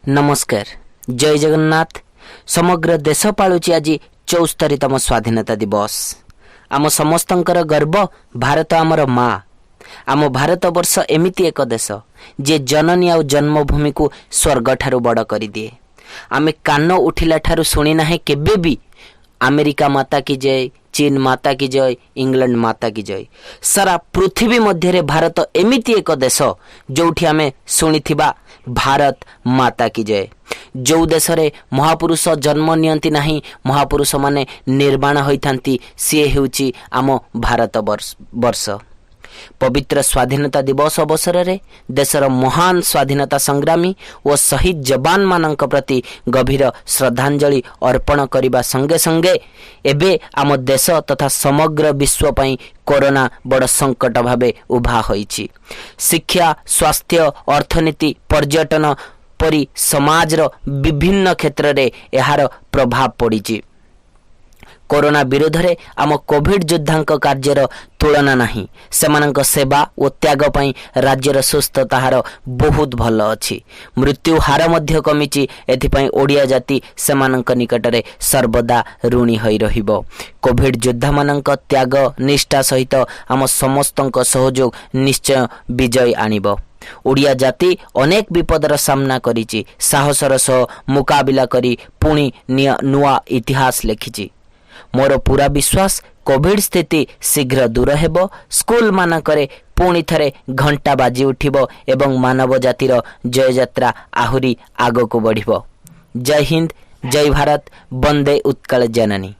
ନମସ୍କାର, ଜୟ ଜଗନ୍ନାଥ। ସମଗ୍ର ଦେଶ ପାଳୁଛି ଆଜି 74ତମ ସ୍ୱାଧୀନତା ଦିବସ। ଆମ ସମସ୍ତଙ୍କର ଗର୍ବ ଭାରତ, ଆମର ମା। ଆମ ଭାରତବର୍ଷ ଏମିତି ଏକ ଦେଶ, ଯିଏ ଜନନୀ ଆଉ ଜନ୍ମଭୂମିକୁ ସ୍ୱର୍ଗଠାରୁ ବଡ଼ କରିଦିଏ। ଆମେ କାନ ଉଠିଲା ଠାରୁ ଶୁଣିନାହେଁ କେବେ ବି ଆମେରିକା ମାତା କି ଜୟ, ଚୀନ ମାତା କି ଜୟ, ଇଂଲଣ୍ଡ ମାତା କି ଜୟ। ସାରା ପୃଥିବୀ ମଧ୍ୟରେ ଭାରତ ଏମିତି ଏକ ଦେଶ, ଯୋଉଠି ଆମେ ଶୁଣିଥିବା ଭାରତ ମାତା କି ଜୟ। ଯେଉଁ ଦେଶରେ ମହାପୁରୁଷ ଜନ୍ମ ନିଅନ୍ତି ନାହିଁ, ମହାପୁରୁଷମାନେ ନିର୍ମାଣ ହୋଇଥାନ୍ତି, ସିଏ ହେଉଛି ଆମ ଭାରତ ବର୍ଷ। ପବିତ୍ର ସ୍ୱାଧୀନତା ଦିବସ ଅବସରରେ ଦେଶର ମହାନ ସ୍ୱାଧୀନତା ସଂଗ୍ରାମୀ ଓ ଶହୀଦ ଯବାନମାନଙ୍କ ପ୍ରତି ଗଭୀର ଶ୍ରଦ୍ଧାଞ୍ଜଳି ଅର୍ପଣ କରିବା ସଙ୍ଗେ ସଙ୍ଗେ ଏବେ ଆମ ଦେଶ ତଥା ସମଗ୍ର ବିଶ୍ୱ ପାଇଁ କରୋନା ବଡ଼ ସଙ୍କଟ ଭାବେ ଉଭା ହୋଇଛି। ଶିକ୍ଷା, ସ୍ୱାସ୍ଥ୍ୟ, ଅର୍ଥନୀତି, ପର୍ଯ୍ୟଟନ ପରି ସମାଜର ବିଭିନ୍ନ କ୍ଷେତ୍ରରେ ଏହାର ପ୍ରଭାବ ପଡ଼ିଛି। କରୋନା ବିରୋଧରେ ଆମ କୋଭିଡ ଯୋଦ୍ଧାଙ୍କ କାର୍ଯ୍ୟର ତୁଳନା ନାହିଁ। ସେମାନଙ୍କ ସେବା ଓ ତ୍ୟାଗ ପାଇଁ ରାଜ୍ୟର ସୁସ୍ଥତା ହାର ବହୁତ ଭଲ ଅଛି, ମୃତ୍ୟୁ ହାର ମଧ୍ୟ କମିଛି। ଏଥିପାଇଁ ଓଡ଼ିଆ ଜାତି ସେମାନଙ୍କ ନିକଟରେ ସର୍ବଦା ଋଣୀ ହୋଇ ରହିବ। କୋଭିଡ ଯୋଦ୍ଧାମାନଙ୍କ ତ୍ୟାଗ ନିଷ୍ଠା ସହିତ ଆମ ସମସ୍ତଙ୍କ ସହଯୋଗ ନିଶ୍ଚୟ ବିଜୟ ଆଣିବ। ଓଡ଼ିଆ ଜାତି ଅନେକ ବିପଦର ସାମ୍ନା କରିଛି, ସାହସର ସହ ମୁକାବିଲା କରି ପୁଣି ନୂଆ ଇତିହାସ ଲେଖିଛି। ମୋର ପୁରା ବିଶ୍ୱାସ, କୋଭିଡ ସ୍ଥିତି ଶୀଘ୍ର ଦୂର ହେବ, ସ୍କୁଲମାନଙ୍କରେ ପୁଣି ଥରେ ଘଣ୍ଟା ବାଜି ଉଠିବ ଏବଂ ମାନବ ଜାତିର ଜୟଯାତ୍ରା ଆହୁରି ଆଗକୁ ବଢ଼ିବ। ଜୟ ହିନ୍ଦ, ଜୟ ଭାରତ, ବନ୍ଦେ ଉତ୍କଳ ଜନନୀ।